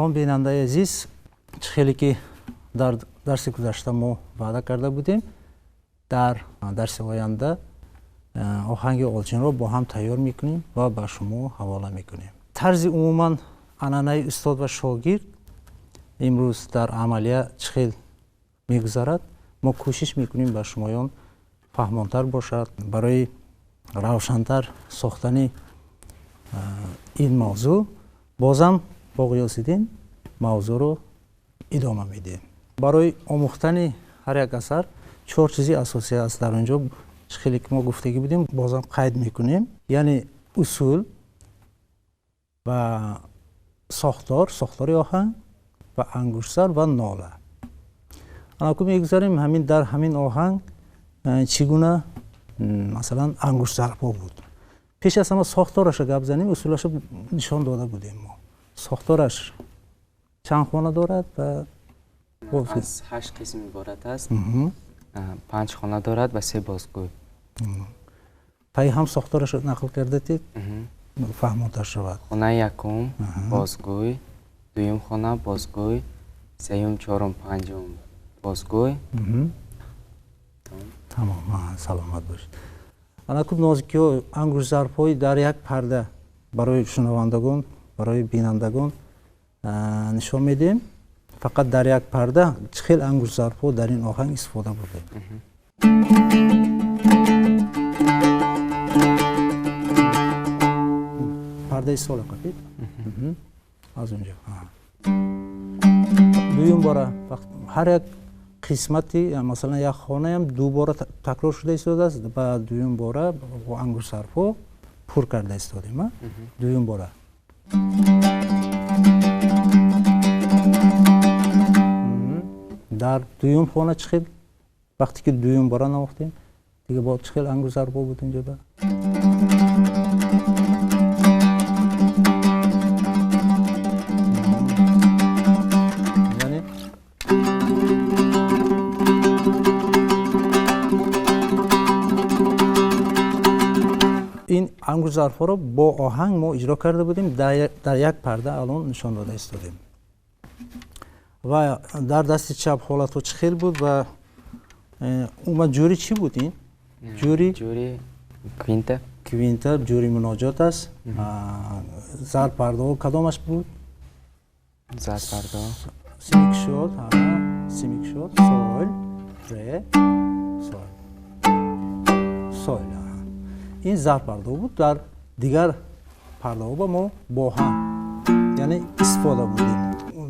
Салом, бинандаи азиз. Чӣ хеле ки дар дарси гузашта мо ваъда карда будем, дар дарси оянда оҳанги Олчинро бо ҳам тайёр мекунем ва ба шумо ҳавола мекунем. Тарзи умуман анъанаи устод ва шогирд имрӯз дар амалия чӣ хел мегузарад, мо кӯшиш мекунем ба шумоён фаҳмонтар бошад. Барои равшантар сохтани ин мавзӯъ бозам бо Ғиёсиддин мавзӯъро идома медиҳем. Барои омӯхтани ҳар як асар чор чизи асосӣ аст. Дар он ҷо чӣ хеле ки мо гуфтагӣ будем, бозам қайд мекунем, яъне усул ва сохтор, сохтори оҳанг ва ангуштзарб ва нола. Анаку мегузарем ҳамин дар ҳамин оҳанг чӣ гуна, масалан, ангуштзарбҳо буд. Пеш аз ҳама сохтораша гап занем, усулаша нишон дода будем мо. Сохтораш чанд хона дорад ва аз 8 қисм иборат аст. 5 хона дорад ва 3 бозгӯй. Пай ҳам сохтораша нақл кардатед, фаҳмотар шавад. Хонаи якум бозгӯй, дуюм хона бозгӯй, сеюм, чорум, панҷум бозгӯй. Тамом, саломат бошед. Анаку нозикиҳо, ангуштзарбҳои дар як парда барои шунавандагон, барои бинандагон нишон медиҳем. Фақат дар як парда чӣ хел ангуштзарбҳо дар ин оҳанг истифода бурдем. Пардаи сола қапид аз онҷо дуюм бора ҳар як қисмати, масалан, як хонаям ду бора такрор шуда истодааст, ба дуюм бора бо ангуштзарбҳо пур карда истодем. Дуюм бора дар дуюм хона чӣ хел, вақте ки дуюм бора навохтем, дига бо чӣ хел ангуштзарбҳо буд инҷо ба? Ин ангуштзарбҳоро бо оҳанг мо иҷро карда будем, дар як парда алон нишон дода истодем. Ва дар дасти чап ҳолатҳо чӣ хел буд ва умуман ҷури чӣ буд ин? Ҷури квинта. Квинта, ҷури муноҷот аст. Зарб пардаҳо кадомаш буд? Зарб пардаҳо симикшод, симикшод, сол, ре, сол, сол. Ин зарб пардаҳо буд. Дар дигар пардаҳо ба мо бо ҳам, яъне истифода бурдем.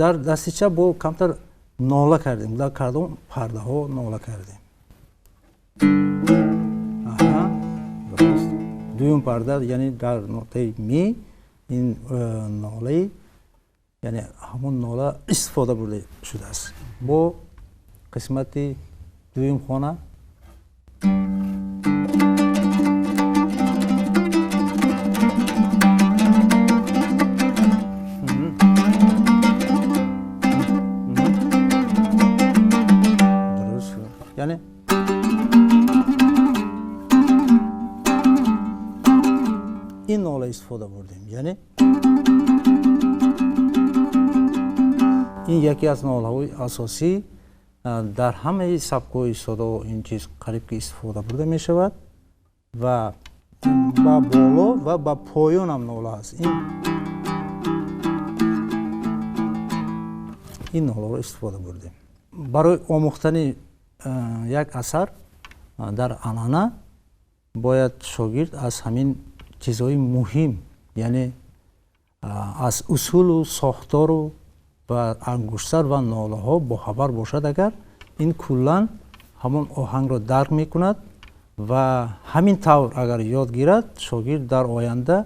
Дар дасти чап бо камтар нола кардем, дар кадом пардаҳо нола кардем? Дуюм парда, яъне дар нотаи ми ин нолаи, яъне ҳамон нола истифода бурда шудааст. Бо қисмати дуюм хона яъне ин нола истифода бурдем. Яъне ин яке аз нолаҳои асосӣ дар ҳамаи сабкҳои садо ин чиз қариб ки истифода бурда мешавад ва ба боло ва ба поёнам нола аст. Ин ноларо истифода бурдем. Барои омӯхтани як асар дар анъана бояд шогирд аз ҳамин чизҳои муҳим, яъне аз усулу сохтору ва ангуштзарб ва нолаҳо бохабар бошад. Агар ин куллан ҳамон оҳангро дарк мекунад ва ҳамин тавр агар ёд гирад, шогирд дар оянда,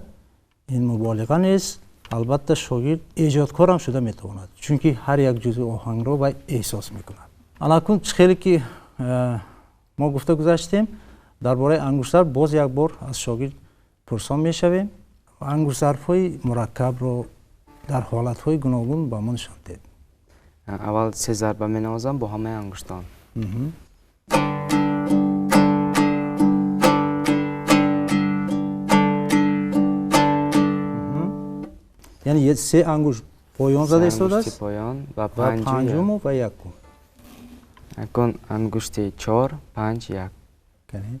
ин муболиға нест, албатта шогирд эҷодкорам шуда метавонад, чунки ҳар як ҷузъи оҳангро вай эҳсос мекунад. Анакун чӣ хеле ки мо гуфта гузаштем дар бораи ангуштзарб, боз як бор аз шогирд пурсон мешавем. Ангуштзарбҳои мураккабро дар ҳолатҳои гуногун ба мо нишон диҳед. Аввал се зарба менавозам бо ҳамаи ангуштон. Яъне се ангушт Поён зада истодааст. Поён ва панҷуму ва якум. Акун ангушти 4, 5, 1. Кани.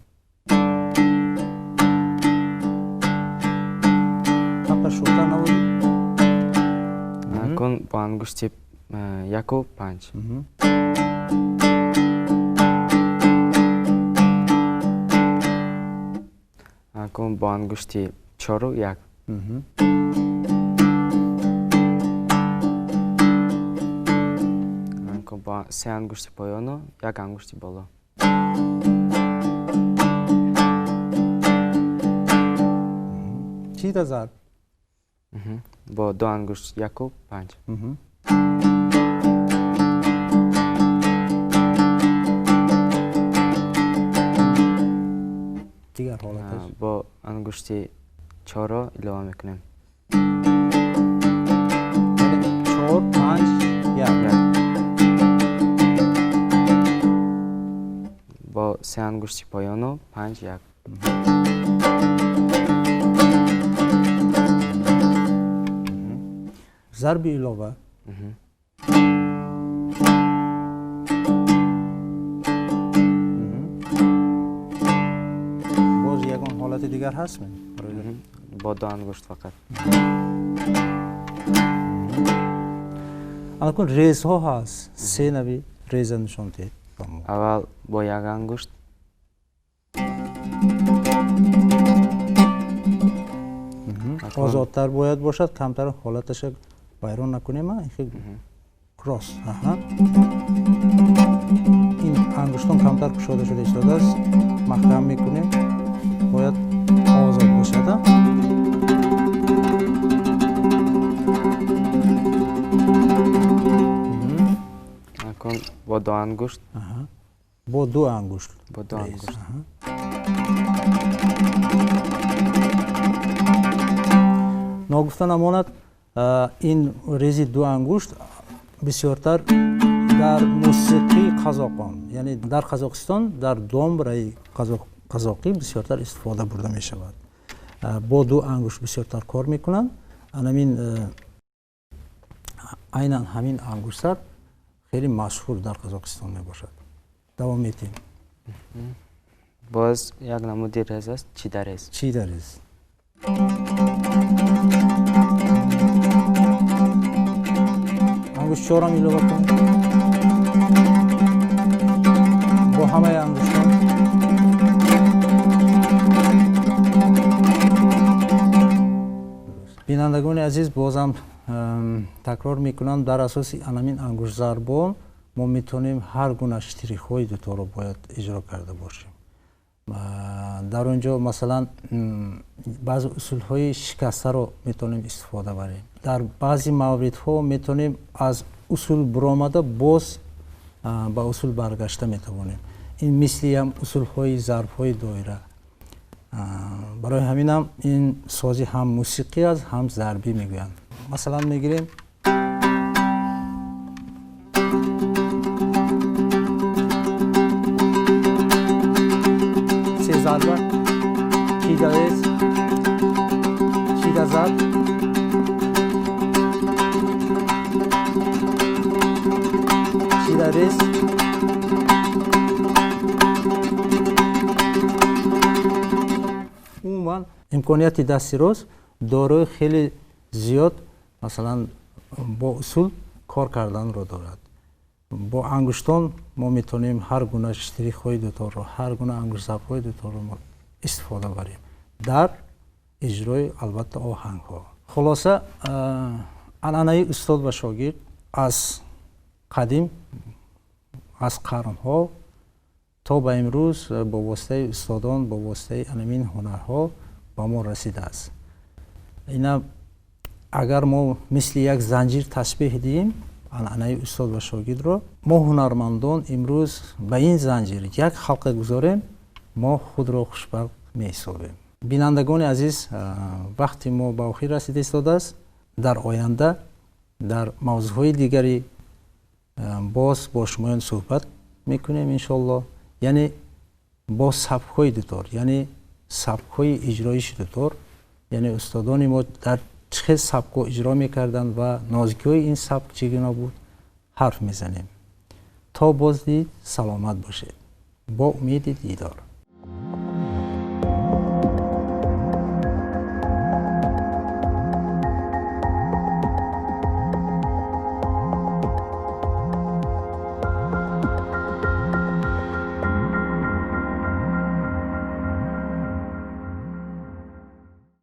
Камтар шӯхтар навозед. Акун бо ангушти 1 5. Акун бо ангушти 4 1. Акун бо се ангушти поёну як ангушти боло. Чита зарб? Бо ду ангушт 1 5. Дигар ҳолаташ? Бо ангушти 4 илова мекунем. 4, 5, 1. Бо се ангушти поёну 5, 1. Зарби илова. Боз ягон ҳолати дигар ҳаст? Бо ду ангушт фақат. Акун резҳо ҳаст. Се нави реза нишон диҳед. Аввал бо як ангушт. Озодтар бояд бошад, камтар ҳолаташа вайрон накунем. Рост. Ин ангуштон камтар кушода шуда истодааст. Маҳкам мекунем. Бояд озод бошад. Акун бо ду ангушт. Бо ду ангушт. Бо ду ангушт. Ногуфта намонад, ин рези ду ангушт бисёртар дар мусиқии қазоқон, яъне дар Қазоқистон дар домбраи қазоқӣ бисёртар истифода бурда мешавад. Бо ду ангушт бисёртар кор мекунанд. Анамин айнан ҳамин ангуштсар хеле машҳур дар Қазоқистон мебошад. Давом метиҳем. Боз як намуди рез аст, чидарез. Чидарез. Ангушт чорам илова кун. Бо ҳамаи ангуштон. Бинандагони азиз, бозам такрор мекунам, дар асоси анамин ангуштзарбон мо метавонем ҳар гуна штрихҳои дуторо бояд иҷро карда бошем. Дар он ҷо масалан баъзе усулҳои шикастаро метавонем истифода барем. Дар баъзе мавридҳо метавонем аз усул буромада боз ба усул баргашта метавонем. Ин мисли ҳам усулҳои зарбҳои доира. Барои ҳаминам ин сози ҳам мусиқӣ аст, ҳам зарбӣ мегӯянд. Масалан мегирем се зарба, чида рез, чида зарб, чида рез, умуман имконияти дасти рост дорои хеле зиёд, масалан бо усул кор карданро дорад. Бо ангуштон мо метавонем ҳар гуна штрихҳои дуторро, ҳар гуна ангуштзарбҳои дуторро истифода барем дар иҷрои албатта оҳангҳо. Хулоса, анъанаи устод ва шогирд аз қадим, аз қарнҳо то ба имрӯз бо воситаи устодон, бо воситаи анамин ҳунарҳо ба мо расидааст. Ина агар мо мисли як занҷир ташбеҳ диҳем анъанаи устод ва шогирдро, мо ҳунармандон имрӯз ба ин занҷир як ҳалқа гузорем, мо худро хушбахт меҳисобем. Бинандагони азиз, вақти мо ба охир расида истодааст. Дар оянда дар мавзӯъҳои дигари боз бо шумоён суҳбат мекунем иншоаллоҳ. Яъне бо сабкҳои дутор, яъне сабкҳои иҷроиши дутор, яъне устодони мо дар чӣ хел сабкҳо иҷро мекарданд ва нозикиҳои ин сабк чӣ гуна буд, ҳарф мезанем. То боздид, саломат бошед, бо умеди дидор.